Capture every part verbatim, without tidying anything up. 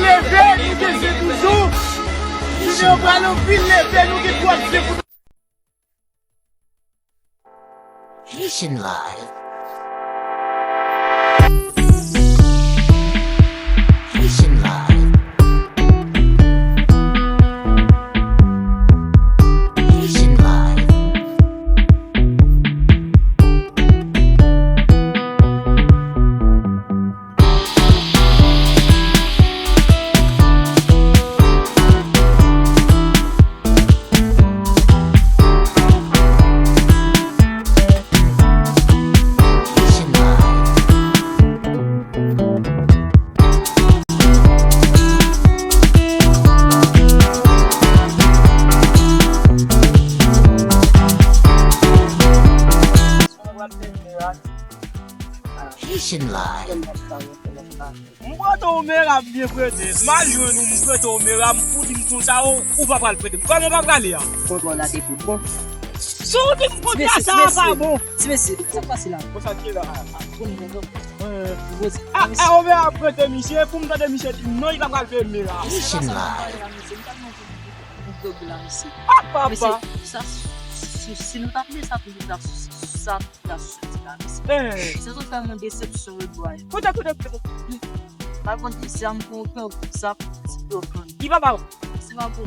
Leve, nou gen zen toujou. Jounen an pral anpil leve, nou gen twòp zen pou nou. Haitian Live. Haitian Live. Haitian Live. Haitian Live. M prete w mera, m byen prete. M al jwenn ou, m prete w mera, m pou di m konsa, ou, ou pa pral prete m. Kòman w pa prale a? Kontwòl la te fout bon. Si w di m konsa, sa a pa bon. Ti mesye, sa k pase la? Konsa ki la. Ah, ah, ou mera prete misye, pou m tande misye di m non, li pa pral peye mera. Haitian Live. Pou gròg la, mesye. Ah, papa. Mesye, sa, si, si nou ta fè sa toujou, sa, sa, sa soti la, mesye. Eh. Se sot fè mwen desepsyon lòt bò a. Kote, kote, kote? Pa konn ki sa m pran, pran, sa, ti pran. Ki papa? Se pa pou.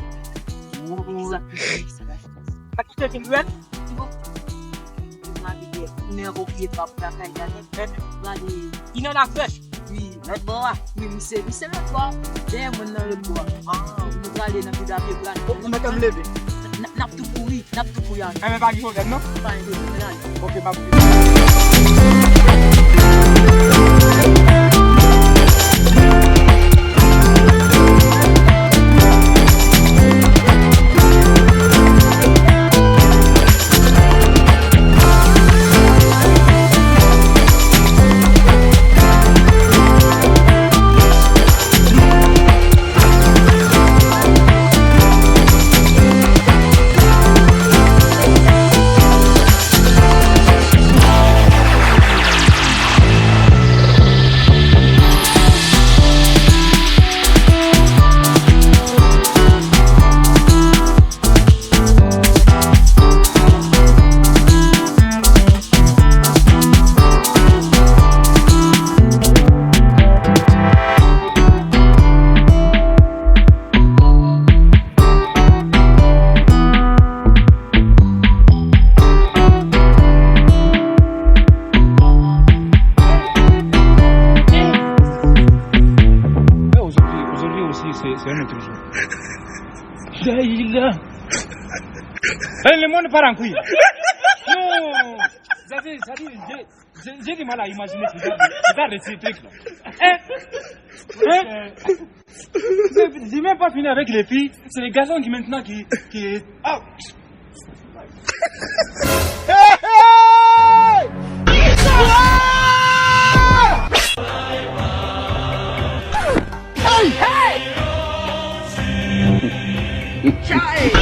Sa, sa, sa. Pa kite vin lwen. Ki bon? Mwen ale de, mwen okipe pa pou lakay la nèt. Mwen ale. Ki nan la frèch? Wi, lòt bò a. Wi, misye, misye lòt bò a. Dèyè mwen nan lòt bò a. Ah. Nou prale nan Pidapye, prale. Ou, ou mèt an leve. N, n ap tou kouri, n ap tou kouri ale. Enben, pa gen pwoblèm, non? Pa gen pwoblèm, mwen ale. Ok, m ap vini. Eh, aujourd'hui, aujourd'hui aussi, c'est, c'est un autre jour. Daïla. Eh, le monde part en couille. Non. Sa di, sa di, je, je, j'ai du mal à imaginer ce genre de, ce genre de truc là. Hein? Hein? J'ai, j'ai même pas fini avec les filles. C'est les garçons qui maintenant qui, qui, ah. Hey, hey! Hey, hey! Chay!